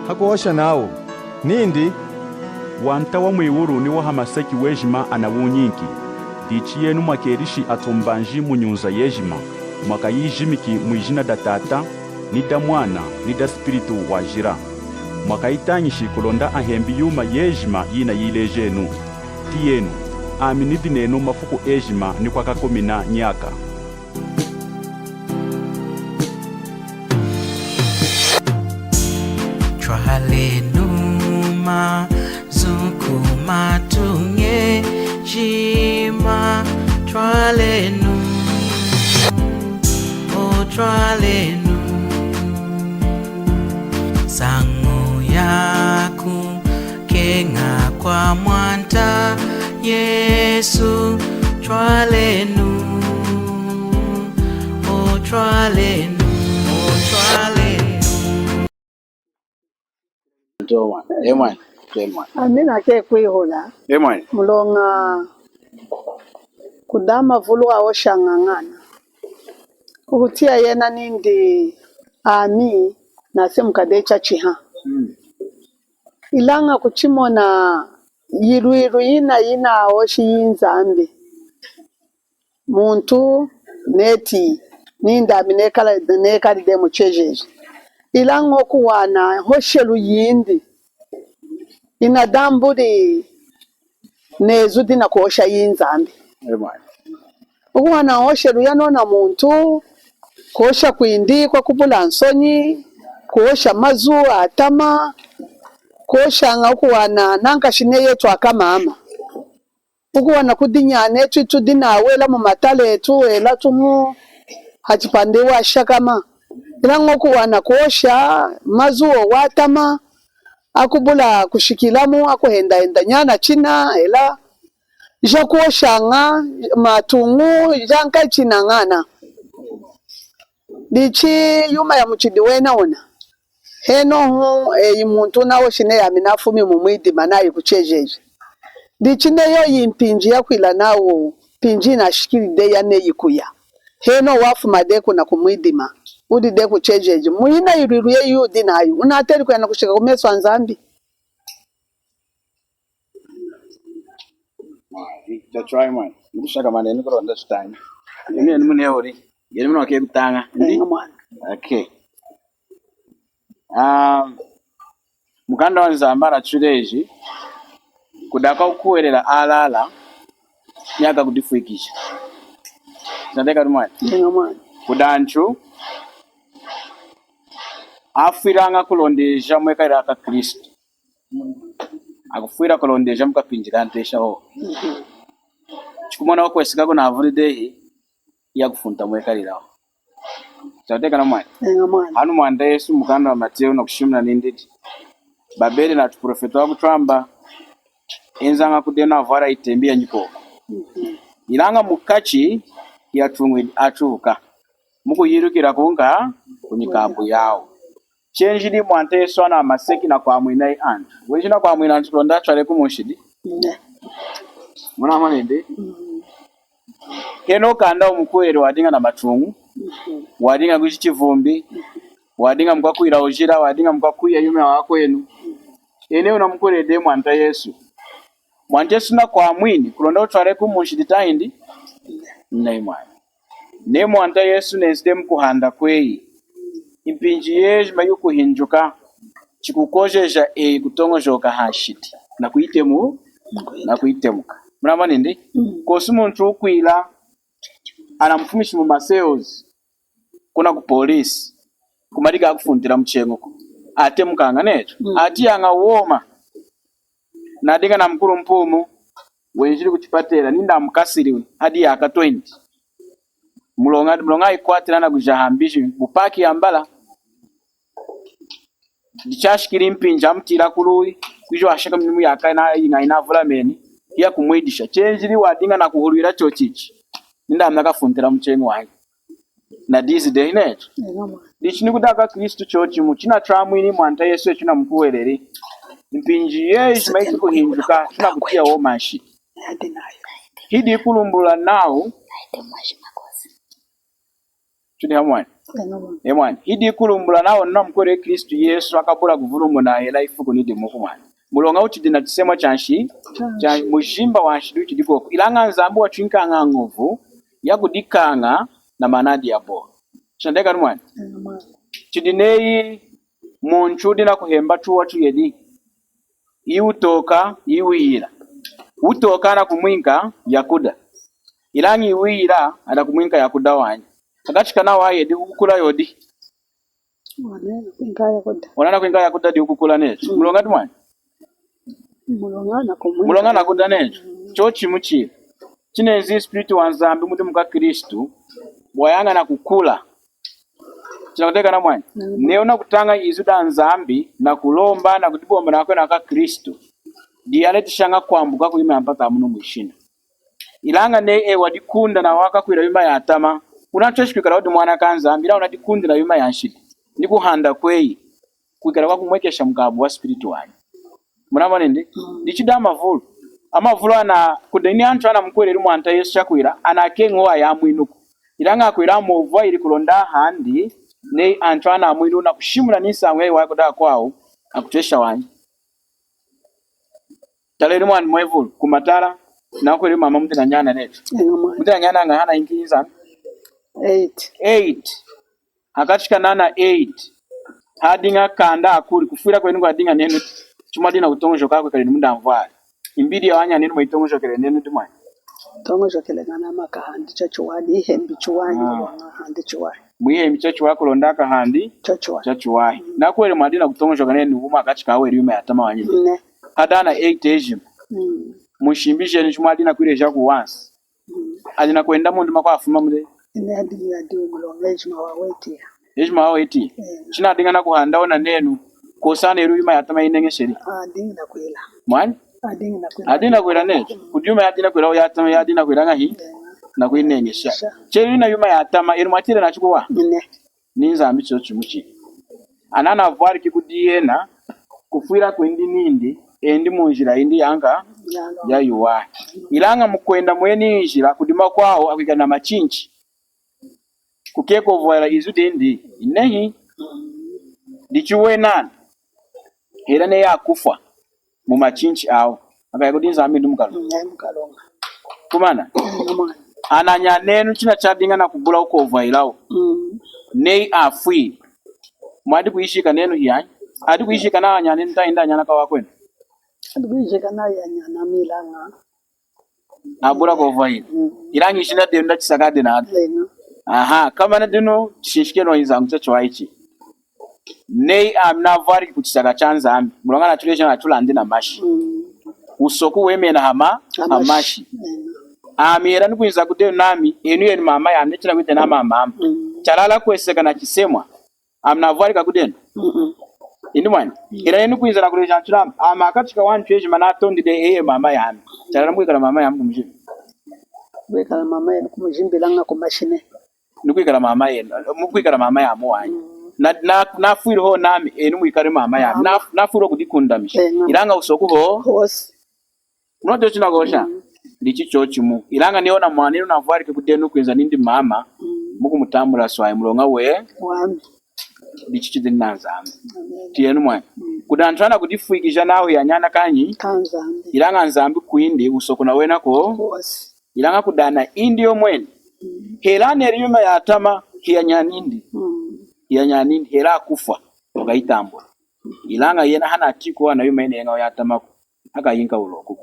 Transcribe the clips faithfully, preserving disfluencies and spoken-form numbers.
Hakuhosha nawu nindi, Wanta wa mwiwulu ni wa hamaseki wejima anawunyinki. Dichi yenu mwakelishi atumbanji mu nyunza yejima, mwakayijimiki mwijina da Tata, ni da Mwana, ni da Spiritu Wajila. Mwakayitañishi kulonda ahembi yuma yejima yinayilejenu. Tiyenu, ami nidi nenu mafuku ejima ni kwakakumina nyaka. Twalenu mazu ku matuña ejima, twalenu, o twalenu. Nsañu yaku keña kwa Mwanta Yesu, twalenu, o twalenu, o twalenu. Ndio mwana. Eh, mwana. Eh, mwana. Amina, ke kwihula. Eh, mwana. Muloña kudi amavulu ahoshaña ñana. Kukutiya yena nindi ami nasemuka dehi chachiha. Mm. Ilaña kuchimona yilwilu yina yinahoshi yi Nzambi. Muntu neti nindi ami nekala, nekali dehi muchejeji. Ilaña kuwana nhoshelu yindi yinadambuli nezu dinakuhosha yi Nzambi. Amen. Ukuwana nhoshelu yanona muntu, kuhosha kwindi kwakubula nsonyi, kuhosha mazu atama, kuhoshaña ukuwana nankashi neyi etu akamama. Ukuwana kudi anyana etu itudi nawu ela mumatala etu, ela tumu hachipande washakama. Ilaña ukuwana kuhosha mazu atama, akubula kushikilamu, akuhendahenda nyana china, ela jakuhoshaña matuñu, jankayi china ñana. Dichi yuma ya muchidi wena wuna. Henohu, eyi muntu nahoshi neyi ami nafumi mumwidima nayi kuchejeji. Dichi neyi iyi mpinji yakwila nawu, mpinji yinashikili dehi ya neyi kuya. Henohu wafuma dehi kuna kumwidima, wudi dehi kuchejeji. Muyina yilwilu yeyi wudi nayu, wunateli kuya nakushika kumesu a Nzambi. Cha try, man. Nikushaka maneni kulonda chitani. Imi eni mune uri. Yeni mune wake kutanga. Ndi? Enga, mwana. Okay. Um, mukanda wa Nzambi wanachuleji, kudi akwakukuhwelela alala, ni akakudifwikija. Chinatiyakani, mwana? Enga, mwana. Kudi antu afwilaña kulondeja mwekalila aka Kristu. Akufwila kulondeja mukapinji kantesha hohu. Chikumona kukweseka kunavuli dehi, yakufunta mwekalila hohu. Chatiyakani, mwana? Enga, mwana. Hanu Mwanta Yesu mukanda wa Mateu nakushimuna nindi, Babeli natuprofeta twakutwamba, enzaña kudi enu avwala itembi ya nyikoku. Ilaña mukachi yatuñwidi atuka, mukuyilukila kunka kunyikambu yawu. Chenjiliyi Mwanta Yesu hanu hamaseki nakwamwina antu? Wenjili nakwamwina antu kulonda atwaleku munshidi? Nehi. Munamoni ndi? Mm. Henohu kanda wumukuhweleli wadiña namatuñu, mhm, wadiña kwiji chivumbi, mhm, wadiña mukwakwila wujila, wadiña mukwakwiya yuma yawakwenu. Eyi neyi wunamukuhweleli dehi Mwanta Yesu, Mwanta Yesu nakwamwini kulonda wutwaleku munshidi tahindi? Nehi, mwana. Neyi Mwanta Yesu nenzi dehi mukuhanda kweyi, mpinji yejima yikuhinduka, chikukojeja eyi kutoñojoka hanshidi nakuyitemu, nakuyitemuka. Munamoni ndi? Mm. Kwosi muntu wukwila, anamufumishi muma cells, kuna kupolisi, kumadiki akufuntila mucheñuku, atemukaña netu. Mm. Atiyaña woma. Nadiña namukulumpi wumu wenjili kuchipatela, nindi amukasili hadi yaaka twenty. Muloña, muloña ayikwatila nakujaha mbiji mu park yambala. Dichashikili mpinji amutiyila kuluwi, kwiji washakami nimu yaaka yina, yina, yinavulameni, hiyakumwidisha. Chenjiliyi wadiña nakuhulwila chochichi, nindi ami nakafuntila mucheñi wanyi. Nadizi dehi netu. Eña, mwana. Dichi nikudi akwaKristu chochimu, chinatwamwini Mwanta Yesu, etu tunamukuhweleli, mpinji yejima yitukuhinduka, tunakutiya woma nshidi. Hidi kulumbulula nawu, tudi hamu? Eña mwani. E mwani, hidi kulumbula nawu namukwele Kristu Yesu, akabula kuvulumuna hela ifuku nidimuku mwani. Muloña wuchidi na chisemwa chanshi, cha mujimba wanshidi wuchidi koku. Ilaña Nzambi watwinkaña ñovu yakudikaña na maana a diabolo. Chinadeka ni mwani. Eña mwani. Chidi neyi muntu wudi nakuhemba chuwa chuyedi. Iwu wutoka, iwu wiyila. Wutoka anakumwinka yakuda. Ilaña iwu wiyila anakumwinka yakuda wanyi. Hakachi kanawa ayedi wukukula yodi. Wana anakwinka yakuda. Wana anakwinka yakuda di wukukula netu. Mm. Muloña di mwani. Muloña anakumwinka. Muloña anakuda netu. Mm. Chochimu chidi. Chinenzi Spiritu wa Nzambi mudi mukwaKristu, wayaña nakukula. Chinakutiyakana mwani. Mm. Neyi wunakutaña izu da Nzambi, nakulomba, nakudibomba nakwena akwaKristu, diyi anayitishaña kwambuka kuyuma yampata munu mwishina. Ilaña neyi eyi wadikunda nawa wakakwila yuma yatama, wunatweshi kwikala wudi mwana kaNzambi, ilaña wunadikundila yuma yanshidi, nikuhanda kweyi kwikala kwakumwekesha mukabu wa spiritu wanyi. Munamoni ndi? Mm. Dichi da amavulu. Amavulu ana, kudi ni antu anamukuhweleli Mwanta Yesu chakwila, anakeñi hohu ayamwinuku. Ilaña akwila amwovwahili kulonda ahandi, neyi antu anamwinu nakushimuna ni nsañu yayiwahi kudi akwawu, akutwesha wanyi. Talenu mwani mwevulu, kumatala, nakuhweleli mama mudi nanyana netu. Eña mwani. Mudi nanyana añahi anayinki Nzambi? Eight. Eight. Hakachi ka nana eight, hadiña kanda akuli, kufwila kwenu kwadiña nenu, chuma dina kutoñojoka kwikala ni munda mvwali. Imbidi ya wanyanenu mwayitoñojokele nenu di mwani. Toñojokele ngana makahandi chachiwahi, ihembi chiwahi, ah, ngana handi chiwahi. Mwihembi chachiwahi kulonda kahandi chachiwahi. Chachiwahi. Mm. Nakwele mwadi nakutoñojoka nenu wumi hakachi kawele yuma yatama wanyi. Ne. Hadana eight ejima. Mm. Munshimbi jenu chuma dina kwileja ku once. Mm. Adi nakwenda mundu makwafuma mule. Ine adi, adi muloña ejima wawetiya. Ejima wawetiya. Eh. Chinadiña nakuhanda ona nenu. Kosa nenu yuma yatama yineñesheli. Adiña nakwila. Mwani? Adiña nakwila. Adiña nakwila netu. Mm. Kudi yuma yadiña nakwila yatama yadiña nakwila ñahi? Eh. Nakuyineñesha. Sha. Cheli na yuma yatama, enu mwatile nachu kuwaha. Ine. Ni Nzambi chochimu chidi. Ana anavwaliki kudi yena, kufwila kwindi nindi, endi munjila yindi yanka, yayiwahi. Ilaña mukwenda mweni njila, kudi makwawu akwikala na machinchi. Kukeña kwovwahila izu dindi, inehi. Dichi wena ana, hela neyi akufwa mumachinchi awu, akaya kudi Nzambi indi mukaluña? Mm, mukaluña. Kumana? Mm, mwani. Ananyanenu china chadiña nakubula kwovwahilawu. Mm. Neyi afwili, mwadi kuyishika nenu hiyanyi? Adi kuyishika na anyanenu tahindi anyana kawakwenu? Adi kuyishika na anyana ami ilaña abula kwovwahila. Mm. Ilaña ijina denu da chisaka dinu adi. Lena. Aha, komana dinu, chishinshikenu nsañu chachiwahi ichi. Neyi ami navwaliki kuchisaka chaNzambi, muloña natuleja natulandi namashi. Mm. Wusoku wemena hama, hamashi. Hamashi. Lena. Ami hela nikwinza kudenu nami, enu yenu mama yami, neyi chinakwitena mama. Mm. Chalala kweseka nachisemwa. Ami navwalika kudenu. Mm-mm. Indi mwani. Mm. Hela neyi nikwinza nakuleja antu nami, ami hakachi kawantu ejima natondeli eyi mama yami. Chalala mukwikala mama yami kumujimba? Kwikala mama yenu kumujimba ilaña kumashina. Nikwikala mama yenu, mukwikala mama yami wanyi. Mm. Na, na, nafwili hohu nami, enu mwikali mama yami. Mama. Na, nafwili kudikundamisha. Eh, mama. Ilaña wusoku hohu. Hosi. Munaona chinakuhosha? Mm. Dichi chochimu. Ilaña neyi ona mwanenu navwaliki kudenu kwinza nindi mama, mm, mukumutambula swayi muloña we. Wami. Dichi chidi na Nzambi. Amen. Tiyenu mwani. Mm. Kudi antu anakudifwikija nawu hiyanyana kaNzambi. KaNzambi. Ilaña Nzambi kwindi wusoku na wena ko. Kosi. Ilaña kudi ana indi yomweni. Mm. Hela neyi yuma yatama hiyanyanindi. Mm. Hiyanyanindi, hela akufwa, wakayitambula. Ilaña yena hanatiyi kuwana yuma yina yeña yatamaku. Hakayinka wuloku.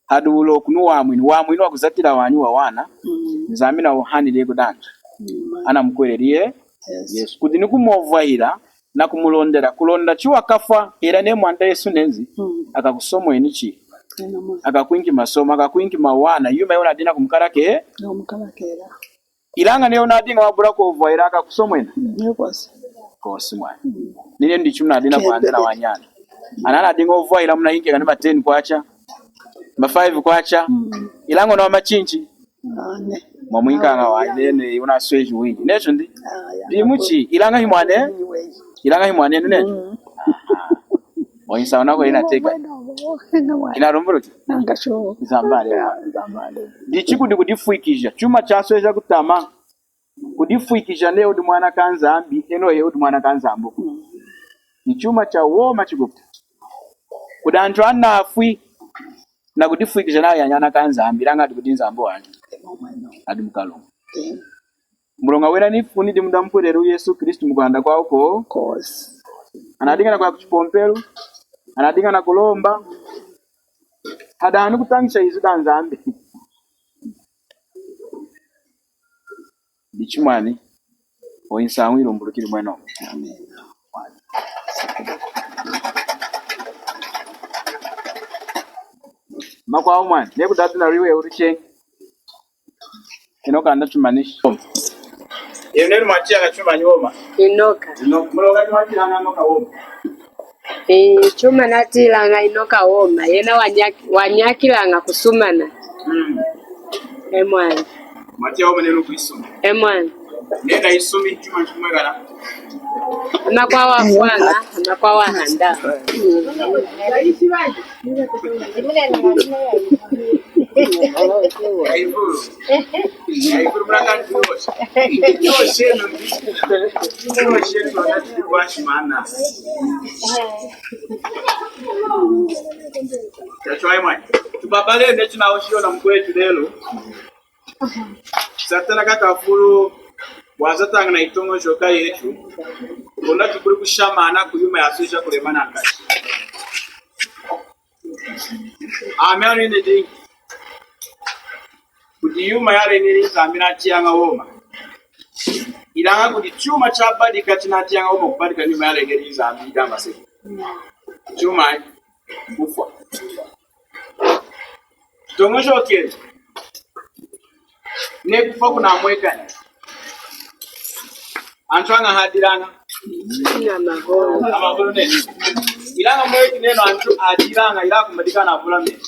Hadi wuloku ni wamwinu, wamwinu wakuzatila wanyi wawana, mm, Nzambi nawuhanili kudi antu. Mm. Anamukuhweleli ye-, yes, Yesu. Kudi nikumwovwahila nakumulondela, kulonda chiwakafwa, hela neyi Mwanta Yesu nenzi, mm, akakusomweni chi? Amen. Akakwinki masomo, akakwinki mawana, yuma yiwunadiña nakumukalake-, nakumukalakela. Ilaña neyi wunadiña wabula kwovwahila akakusomwena? Mm, kosi. Kosi mwani. Mm. Ninenu dichi munadiña nakuhanda na wanyana. Ana anadiña ovwahila munayinkeka ni ma ten kwacha, ma five kwacha. Mm. Ilaña ona wamachinchi. Ane. Mwamwinkaña wanyi, nenu wunasweji winyi. Nechu ndi? Ah, ya. Dimuchi, ilaña himwane? Ilaña himwanenu nechu? Mm. Aha. Oinsa ona kwe inateka. Inalumbuluki? Nzambi alewa. Nzambi alewa. Dichi kudi kudifwikija. Chuma chasweja kutama. Kudifwikija neyi wudi mwana kaNzambi, henohu wudi mwana kaNzambi. Ichi chuma chawoma chikupu. Kudi antu anafwi nakudifwikija nawu anyana kaNzambi, ilaña adi kudi Nzambi wanyi, adi mukalunga. Muloña wena nifwi nidi mudi amupwelelu Yesu Kristu mukuhanda kwawu kosi. Anadiña nakuya kuchipompelu, anadiña nakulomba, hadaha nikutañisha izu daNzambi. Dichi mwani, oyi nsañu yilumbulukili mwenomu. Amakwawu mwani, neyi kudi adi naluwi ulucheñi. Inoka, anda tumanisha. Enu nenu mwatiyaña chumanyi woma? Inoka. Inoka. Muloña ni mwatiyaña Inoka woma. Eh, chuma natiyilaña Inoka woma, yena wanya-, wanyakilaña kusumana. Mm. E mwani. Mwatiya woma nenu kwisuma. E mwani. Nenu isumi chuma chimwekana. Amakwawu afwaña, amakwawu ahanda. Yaivulu. Yaivulu, mulakani kuyosha. Yoshenu. Yoshenu, wanati kwa shimana. Yachwayi mwani. Tubabale netu na oshiyo na mukwetu lelu. Satana kakafulu wazataña na yitoñojoka yetu. Kulonda tukuli kushamana kuyuma yasweja kulema nankashi. Ami anidi kudi yuma yaleñeli Nzambi natiyaña woma. Ilaña kudi chuma chabadika chinatiyaña woma kubadika ni yuma yaleñeli Nzambi idama se. Chuma kufwa. Toñojokenu. Neyi kufwa kunamwekani. Antu añahi adilaña? Amavulu nenu. Ilaña mweki nenu antu adilaña, ilaña kumadiki anavula meni.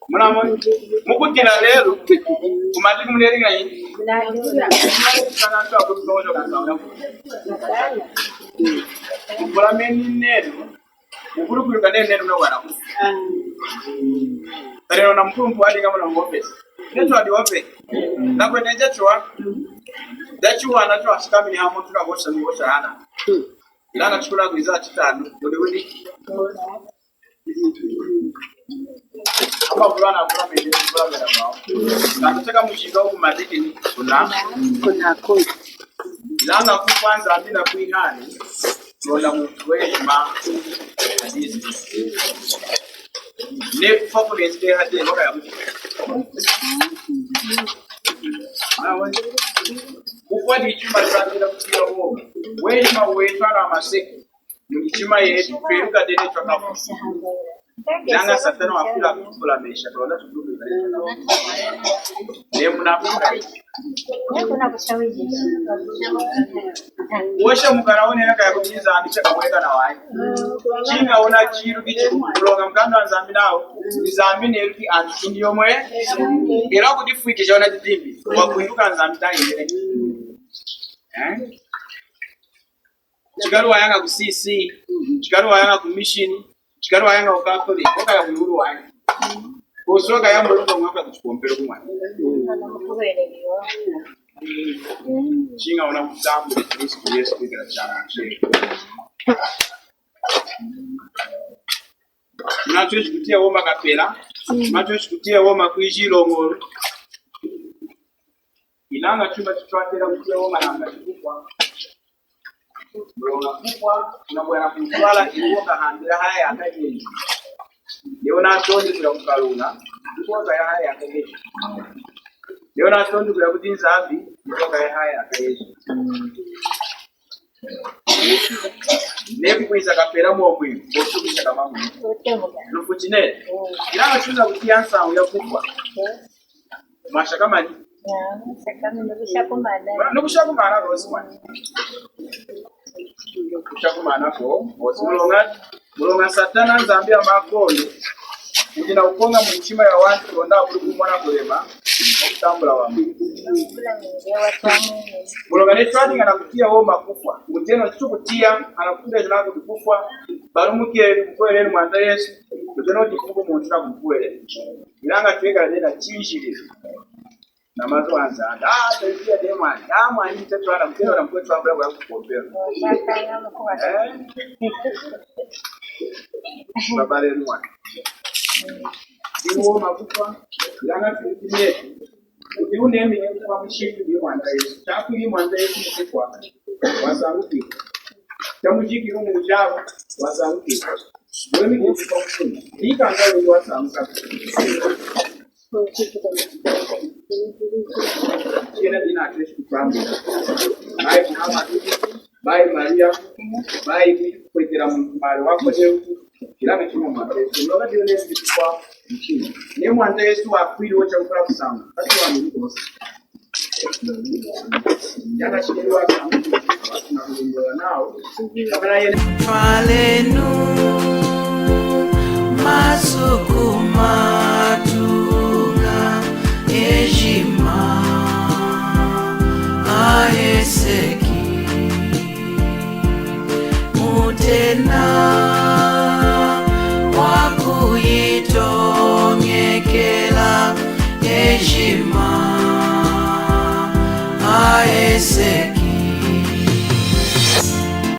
Munamoni? Mukudila lelu, kumadiki muneli ñahi? Kana antu akutoñojoka. Mvula meni nenu. Mukulu kuyuka nenu, nenu mwana. Kadi nona mukulumpi wadiña muna mu office. Netu wadi office. Nakwete jachiwa. Jachiwa nacho ashikamini hamu tuna bosha ni bosha hana. Ilaña chikula kwiza chitanu. Wili wili. Amavulu anavula meni, mvula mena mao. Kanataka mujinga wukumadiki ni kuna. Kuna kuna. Ilaña kukwa Nzambi nakwihani. Kulonda muntu wejima adizi. Neyi kufwa kunenzi dehi hadi Inoka ya mutu. Kufwa ni chuma chatela kutiya woma. Wejima wetu anamaseki. Mumichima yetu, tweluka dehi netu twakafwa. Ilaña Satana wafwila kutufulamesha, kulonda tutuke. Neyi munakuka. Wosha mukana wunena kaya kudi Nzambi chakamweka na wanyi. Chiña wuna chiluki chiku muloña mukanda wa Nzambi nawu, Nzambi neluki antu kindi yomweni. Ela kudifwikija wuna didimbi. Wakwinduka Nzambi tahindile. Eh? Chikali wayaña ku C C, chikali wayaña ku mission, chikali wayaña ku Catholic, wakaya kwiwulu wanyi. Kosi wakaya mwiwulu, mwaka kuchipompelu kumwana. Chiña wuna kutambula Kristu Yesu kwikala Chamwinu chetu. Munatweshi kutiya woma kapela, munatweshi kutiya woma kwiji loñolo. Ilaña chuma chitwatela kutiya woma nanga chikufwa. Muloña kufwa, unabwela kutwala ikuwa kahambila haya yaka jeji. Leo natondi kuya kukalunga, ikuwa kaya haya yaka jeji. Leo natondi kuya kudi Nzambi, ikuwa kaya haya yaka jeji. Neyi kukwinza kapela mwomwinu, kosi kushakama mwinu. Lufuchi nenu. Ilaña chuna kutiya nsañu ya kufwa. Mwashakama nyi? Nukushakumana kosi mwani. Kushakumana kosi. Muloña, muloña Satana nzambi ya makondo. Wudi nakukoña munyichima ya wantu, kulonda abuli kumona kulema, kutambula wamwinu. Muloña neyi twadiña nakutiya woma kufwa. Mutenowu tukutiya, anakutubejela nakutiya kufwa. Balumukenu, mukuhwelenu Mwanta Yesu. Mutenowu difuku muntu nakumukuhwelela. Ilaña twekala dehi na chinjililu. Na mazu a Nzambi. Ah, taiziya de mwani. Ah, mwani, ite twala, mukeno na mukwe twambula kwa kukompela. Eh? Babale mwani. Iwo makufa, ilana tulikimetu. Kuti unemi ne kufa mushindu ni Mwanta Yesu. Chakwili Mwanta Yesu mukufwa. Wasangukile. Chamujikile mu chawo. Wasangukile. Wemi ne kufa mushindu. Ikanga wende wasanguka. Yena dina atweshi kutwambila. Bayi Muhammad, bayi Maria, bayi kwetela muntu mali wakoze, kilanga chimo mwa Yesu. Noka dina nesi kwa mchini. Ne Mwanta Yesu wakwili wocha ukula kusamba. Kati wa mungu wosi. Twalenu masuku matuña ejima aheseki, mutena wakuyitoñekela ejima aheseki.